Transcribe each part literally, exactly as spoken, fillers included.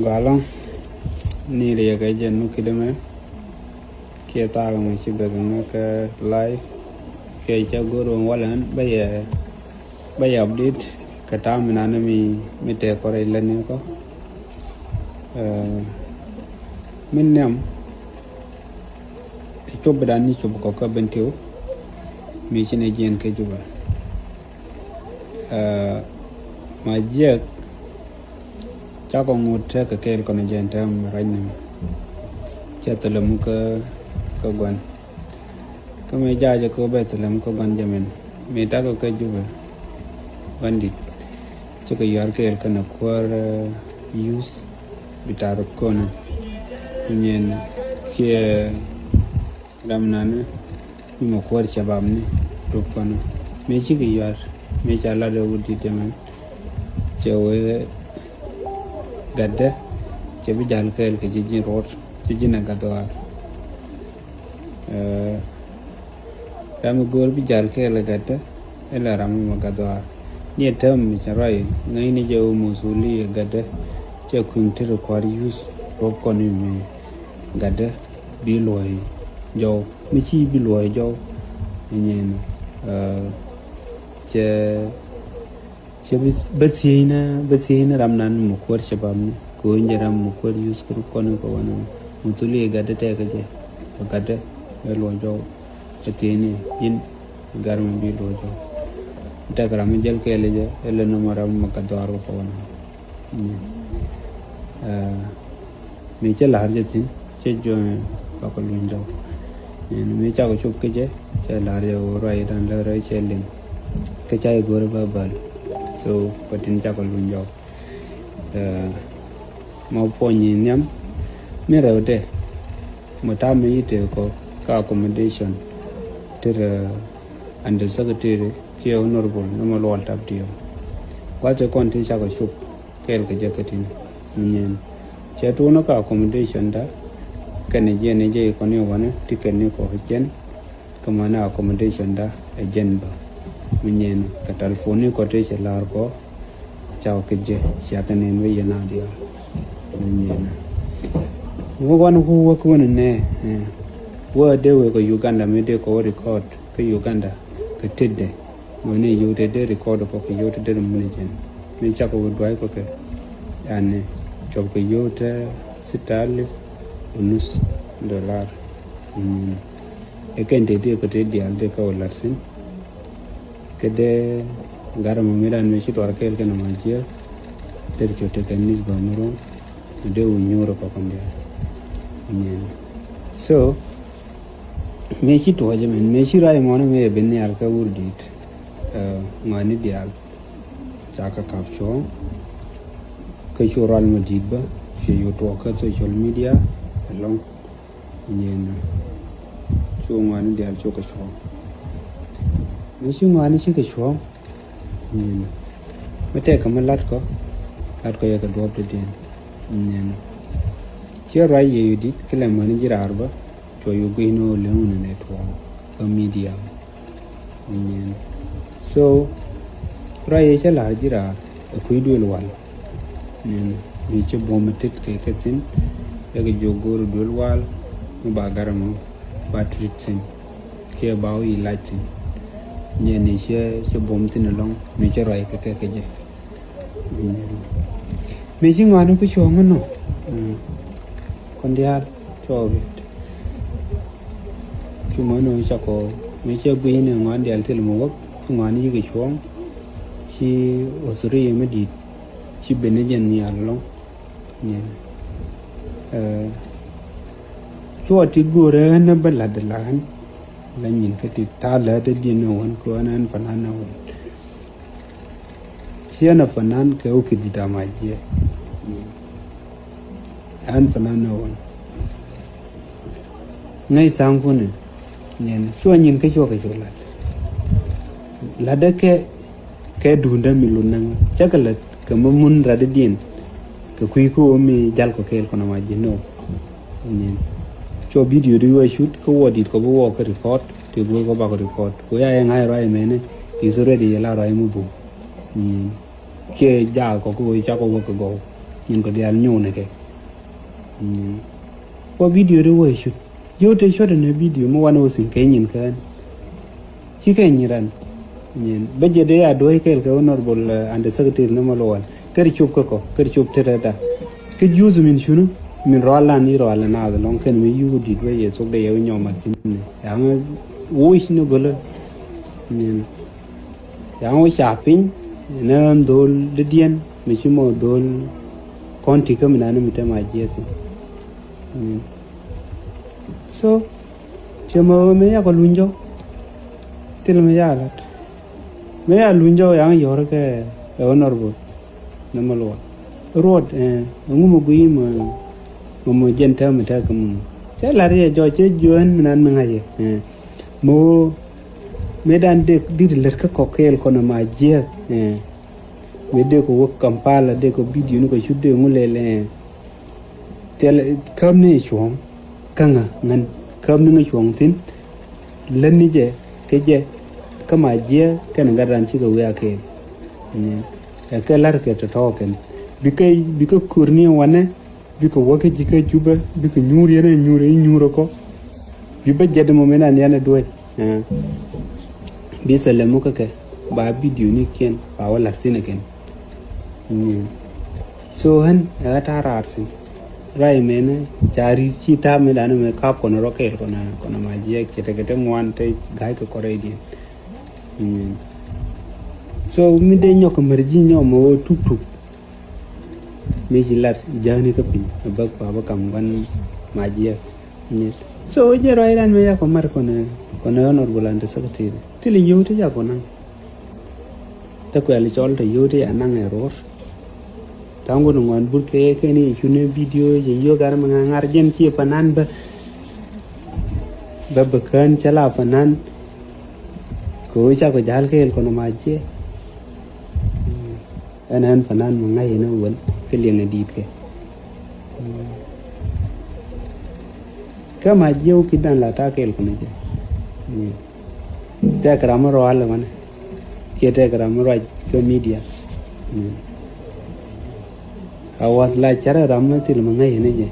Gɔalä ni riɛk ɛ jɛn mi kidɛ mɛ kiɛ thaak mɛ ci bek ŋä kɛ live. Kiɛ cɛ go̱r wä walɛ ɣän bä yɛ bä yɛ update kɛ ta̱a̱ mi nanɛ mi mi tɛk kɔrɛ ilɛ ni kɔ. Min nhiam ɛ cop bi dan ni cop kɔ kä Bentiu mi ci nɛ jiɛn kɛ Jubɛ. Ma jiɛk cakɔ ŋut tekɛ kɛɛl kɔn jɛn tɛm rac ni mɛ. Cɛ thilɛ mu kä kä guan. Kä mi jacɛ kä bɛ thilɛ mu kä guan jɛ mɛn mi takɔ kä Jubɛ. Guan dit cikɛ yuar kɛɛl kɛn a kuäär youth bi tar kɔn. Nyin kiɛ ram nani mi mɛ kuäär cabab ni rop kɔn. Mi cikɛ yuar mi ca lat ɛ wut dit jɛ mɛn. Cɛ wee gatdä cɛ bi jal kɛɛl kɛ ji̱ ji̱n ruɔt ci ji̱n a gatdä war. Ram mi go̱o̱r bi jal kɛɛl ɛ gatdä ila ram mi mɛ gatdä war. Ni ɛ tɛm mi cɛ ruac ŋäcni jɛ wä muthuli ɛ gatdä cɛ kui̱ŋ ti rɛ kua̱r yuth ruɔp kɔn mi gatdä bi luɔ̱c jɔw mi ci bi luɔ̱c jɔw. Nyin cɛ Cɛ bä thiecnä bä thiecnä ram nan mɛ kuäär cɛ bam ni kɛ ɣöö jɛ ram mɛ kuäär yuth kɛ ruk kɔn kɛ wanɛ mɛ thuli ɛ gatdä tɛkɛ jɛ ɛ gatdä ɛ luɔc jɔw. Bä thiecnä in gat mɛ bi luɔc jɔw tɛkɛ ram mi jäl kɛɛl jɛ ɛ lɛ nɔmɔ ram mɛ gat dhɔaar kɛ wanɛ mɛ. Mi cä la̱r jɛ thi̱n cä jɔ̱ɔ̱ŋ bakɔ luny jɔw. Mi cakɔ cop kä jɛ cä la̱r jɛ wä ruac dan lä rɛy cɛ liŋ. Kä ca i̱ go̱rä bä bäl so kɔ tin cakɔ luny jɔw. Ma puɔny in nhiam mi rɛw dɛ mɔ ta̱a̱ mi yi tëë kɔ kä accommodation. Tër undersecretary kiɛ honorable ni mɔ luɔl tap diɛw. Gua̱th tëë kɔn ti cakɔ cop kɛɛl kɛ jɛ kä tin mi nyɛn cɛ tuunä kä accommodation da. Kɛn jiɛn ni jɛ ikɔni wanɛ ti kɛn ni kɔ jiɛn. Kä manɛ accommodation da ɛ jiɛn bä mi nyɛn kɛ telephone ni kɔ ti cɛ la̱r kɔ. Cakɔ kɛ jɛ ciakɛ nɛn wä yɛn a diaal mi nyɛn. Wä wan ku wä ku wä ni nɛ wä dee wee kɛ Uganda mi dee kɔ wä record kä Uganda kɛ tëdɛ. Mën i̱ yio̱w te dee record kɔ kɛ yio̱w te dee mën i̱ jɛn mi cakɔ wä duay kɔ kɛ. Yani cɔp kɛ yio̱w te sita alif unus dolar. Ɛ kɛn te dee kɔ te diaal dee kɛ wä lat thi̱n. Kä dee gat mɔ mi dan mi ci tuar kɛɛl kɛn ma jiɛ. Dee cɔ te kɛn nis gɔm mi ruɔ̱ŋ mi dee wä nyuur kɔ kɔn diaal. So Mëë ci tuɔɔcä mɛn mëë ci ruac mɔnä mëë ben nhial kä wur di̱i̱t. Ŋɔani diaal ca kä kap cuɔ̱ɔ̱ŋ. Kä cu rual mɔ di̱i̱t bä cuɛ cu tuɔɔk kä social media ɛlɔ̱ŋ. Nyin cu ŋɔani diaal cu kɛ cuɔ̱ɔ̱ŋ. Mëë ci ŋɔani ci kɛ cuɔ̱ɔ̱ŋ. Nyin mi tɛk kɛ mi latkɔ latkɔ yɛ kɛ duɔ̱ɔ̱p ti diɛn. Nyin ciɛ ruac yɛ yu di̱t ki lɛ mäni ji̱ raar bä. Cuɔ yu gui̱c ni ɣöö leŋ wun nɛ tuɔɔk kä media. Nyin so ruac yɛ cä la̱r ji̱ raar ɛ kui̱ duël wal. Nyin mi ci buɔ̱m mi tit kɛ kɛ thi̱n. Yɛ kɛ jiök go̱o̱r duël wal mi ba gat ɛmɔ ba treat thi̱n. Kiɛ ba wä i̱ lac thi̱n. Nyɛ ni cɛ cɛ buɔ̱m thi̱n ɛlɔ̱ŋ mi cɛ ruac kɛ kɛ kɛ jɛ. Mi ci ŋɔaani ku cuɔ̱ɔ̱ŋ inɔ. Kɔn diaal cuɔ wet. Cu mɔni wä cakɔ mi cɛ gui̱ni ŋɔaani diaal thil mi wäk ci ŋɔaani yikɛ cuɔ̱ɔ̱ŋ. Ci uthuri yɛ mi di̱i̱t ci ben ni jɛn nhial ɛlɔ̱ŋ. Nyin cuɔ ti go̱o̱rɛ ɣän bä la̱t la ɣän. La nyin kä ti ta̱a̱ lät diɛn ni ɣän kɛ ɣän ɣän fanan ni ɣän. Ciɛ na fanan kɛ wä kit bi dama jiɛ. Ɣän fanan ni ɣän ŋäc tha̱a̱ŋ kuni. Nyin cuɔ nyin kä cuɔ kɛ cuɔ la̱t. La̱t dä kɛ kɛ duundä mi lut näŋ cä kɛ lät kɛ mi mun rat diɛn. Kɛ kui̱ kä ɣöö mi jal kɔ kɛɛl kɔn ama ji̱ nöö. Nyin cuɔ bidio di wä cut kä wä dit kɔ bi wä kä record ti go̱o̱r kɔ bakɔ record kɔ ya yɛ ŋa̱c ruac mɛni. Is already yɛ la ruac mi bum. Nyin kiɛ jaak kɔ kä ɣöö cakɔ wä kɛ gɔw. nyin kɔ diaal nyuunɛ kɛ. Nyin wä video di wä icut. Ji̱ wä te cuɔt inɛ video mi wanɛ wä thi̱n kɛ nyin kään. Ci kɛ nyin ran. Nyin bä jɛ dee a duɔ̱c kɛɛl kɛ honorable, eh, under secretary ni Malual. Kɛ ri cop kä kɔ, kɛ ri cop tetɛ da. Kä juuth min cunu, min rɔal lan i̱ rɔal naath lɔŋ kɛn mi yuk dit wä yɛ thok dee yɛ wä nyɔm a thi̱n ni. Yaŋ woc ni gölä. Nyin. Yaŋ wä ca piny, ni ɣän dho̱o̱l didiɛn, mi ci mɔ dho̱o̱l kɔn ti̱kä mi nani mi te ma jiɛth. Nyin. So, ciɛ mɛ ɣöö mëë yakɔ luny jɔw. Thil mëë ya lat. Mëë ya luny jɔw yaŋ yɔr kɛ, ɛ honorable. Nɛ mɛ luɔt. Ruɔt, eh, ɛŋu mɛ guiy mɛ, mɛ mɛ jɛn täämɛ tääkä mɛ. Cɛ lat yɛ jɔw cɛ juɛn mi nan mi ŋa̱c yɛ. Eh. Mɛ ɣöö, mëë dan dee, dit lät kä kɔk kɛɛl kɔn ma jiɛk. Eh. Mëë dee kɛ wä Kampala, dee kɛ video ni kɛ cut dee ŋu lɛl, eh. Thil käm ni cuɔ̱ŋ, kä ŋa ŋän, käm ni ŋä cuɔ̱ŋ thi̱n, lät ni jɛ, kɛ jɛ, kä ma jiɛ, kɛn gat ran cikɛ wiak kɛ. Ɛ kɛ la̱r kɛ tɔ̱tɔ̱ kɛn. Bikɛ, bikɛ kör ni wanɛ, bikɛ wä kä ji̱ kä Jubɛ, bikɛ nyuur yɛn ɛ nyuur, ɛ nyuur ɛ kɔ. Bi bä jɛt mɔ mi nan yɛn ɛ duec. Ɛ. Bi thilɛ muk kä kɛ, ba video ni kiɛn, ba wä la̱r thi̱n ɛ kɛn. Nyin. So ɣän ɛ ɣä ta̱a̱ raar thi̱n. Ruac mënɛ ca ri̱t ci ta̱a̱ mëë danɛ mëë kap kɔnɛ rɔ kɛɛl kɔnɛ, kɔnɛ ma jiɛk cɛ tekɛ te ŋuan te ga̱a̱c kɛ kɔrɛdiɛn. Nyin. So mi dee nyɔk kɛ mär ji̱ nyɔk mɛ wä tuk tuk. Mi ci lat jäni kä piny a bäk pa bä kam guan ma jiɛk. Nyin. So jɛ ruac ran mëë yakɔ mär kɔnɛ, kɔnɛ honorable and secretary. Thilɛ yio̱w ti yakɔ naŋ. Te kuɛl cɔl te yio̱w ti ya naŋ ɛ ruɔr. Ta̱ŋ wun ŋuan but kɛ kɛn i̱ cuni video jɛ yio̱w gar mi ŋa̱ ŋa̱r jɛn ci panan bä. Bä bä kään cɛ la panan. Kɛ wee cakɔ ja̱l kɛɛl kɔnɔ ma jiɛ. Ɛn ɛn panan mi ŋa̱c ɛn ɛ wän kä liɛŋɛ di̱i̱t kɛ. Kä ma jiɛ wä ki̱t dan la ta̱a̱ kɛɛl kɔnɔ jɛ. Tɛk ram mi rual wanɛ. Kiɛ tɛk ram mi ruac kä media. A wath la carɛ ram mi thil mi ŋäc ni jɛ.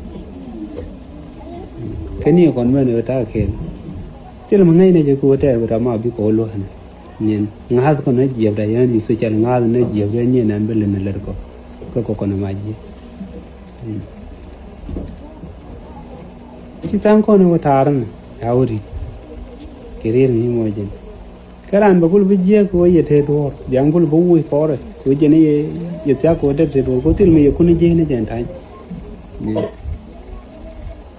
Kä ni kɔn mɛn ɣöö ta̱a̱ kɛɛl. Thil mi ŋäc ni jɛ kɛ ɣöö tɛk ram ma bi kɛ wä luäk ni. Nyin ŋa̱th kɔn ni jiɛpdä yɛn i̱ social ŋa̱th ni jiɛpdä nyin ɛn bi lin lɛr kɔ. Kä kɔ kɔn ma jiɛ. Ci tha̱a̱ŋ kɔn wä ta̱a̱r ni a wä ri̱t. Kɛ rier mi mɔ jɛn. Kä raan bɛ kul bi jiɛk kɛ wä yɛ te duɔ̱ɔ̱r. Biaŋ kul bi wuc kɔrɛ. Wä jɛn yɛ, yɛ thiak kɛ wä dɛr te duɔ̱ɔ̱r. Kɛ thil mi yɛ kun jiɛk ni jɛn ta̱ny.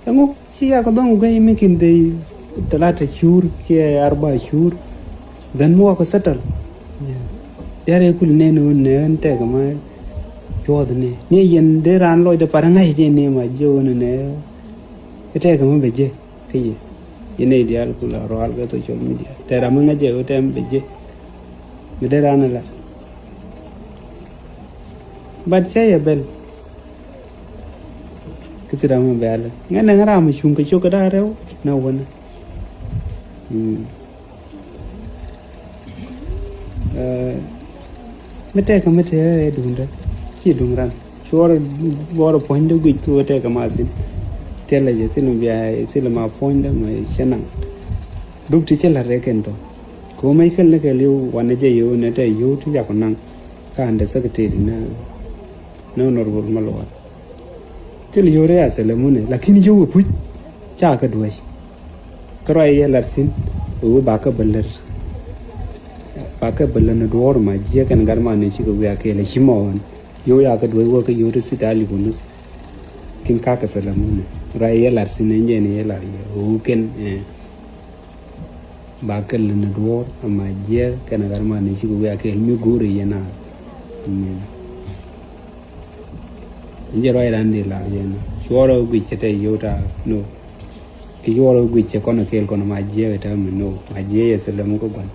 Ɛŋu ci yak dhɔŋ guey mi kin dee talata shur kiɛ arba shur. Then mi wakɔ settle. Diarɛ kul nɛn wä nɛ wä tɛk ma cuɔth ni. Ni yɛn dee raan lɔcdɛ parɛ ŋa̱c jɛ ni ma jiɛ wä ni nɛ. Tɛk ma bɛ jɛ. Kä yɛ. Yɛn nɛy diaal kula rual kɛ social media. Tɛr ram mi ŋäc jɛ wä tɛm bɛ jɛ. Mi dee ran ala. But cɛ yɛ bɛl. Kä thi ram mi bɛ ala. Ŋäc nɛ ŋäc ram mi cuŋ kɛ cok kɛ daa rɛw. Nɛ wänä. Mm. Ɛ, mi tɛkɛ mi tɛkɛ ɛ duundä. Ci duŋ ran. Cuɔr buɔr puɔ̱nydä guic thukɛ tɛkɛ ma thin. Thilɛ jɛ thilɛ bia thilɛ ma puɔ̱nydä ma cɛ naŋ. Duk ti cɛ la̱t rɛ kɛn tɔ. Kɛ wä mec kɛl ni kɛl yio̱w wanɛ jɛ yio̱w nɛ tɛ yio̱w ti jak kɔ naŋ. Ka andɛ secretary nɛ, nɛ honorable Malual. Thil yio̱w rɛ a thilɛ munɛ lakin yio̱w ɛ puc. Ca kɛ duäc. Kä ruac yɛ lat thi̱n ɛ wee bakä bä lär. Bakä bä lär ni duɔ̱ɔ̱r ma jiɛ kɛn gat ma ni cikɛ wiak kɛɛl ɛ ci mɔ ɣän. Yio̱w yakä duäc wä kä yio̱w ti thit a lip wä nuth. Kin kakɛ thilɛ munɛ ruac yɛ lat thi̱n ɛn jɛn yɛ lat yɛ ɛ wee kɛn ɛ. Bakä lär ni duɔ̱ɔ̱r ma jiɛ kɛn gat ma ni cikɛ wiak kɛɛl mi go̱o̱rɛ yɛ na. Amen. Jɛ ruac ran di lar yɛn cuɔrɛ guic cɛ tɛ yio̱w ta no. Ki cuɔrɛ guic cɛ kɔn kɛɛl kɔn ma jiɛ kɛ tɛ mi no ma jiɛ yɛ thilɛ mi kä gua̱n.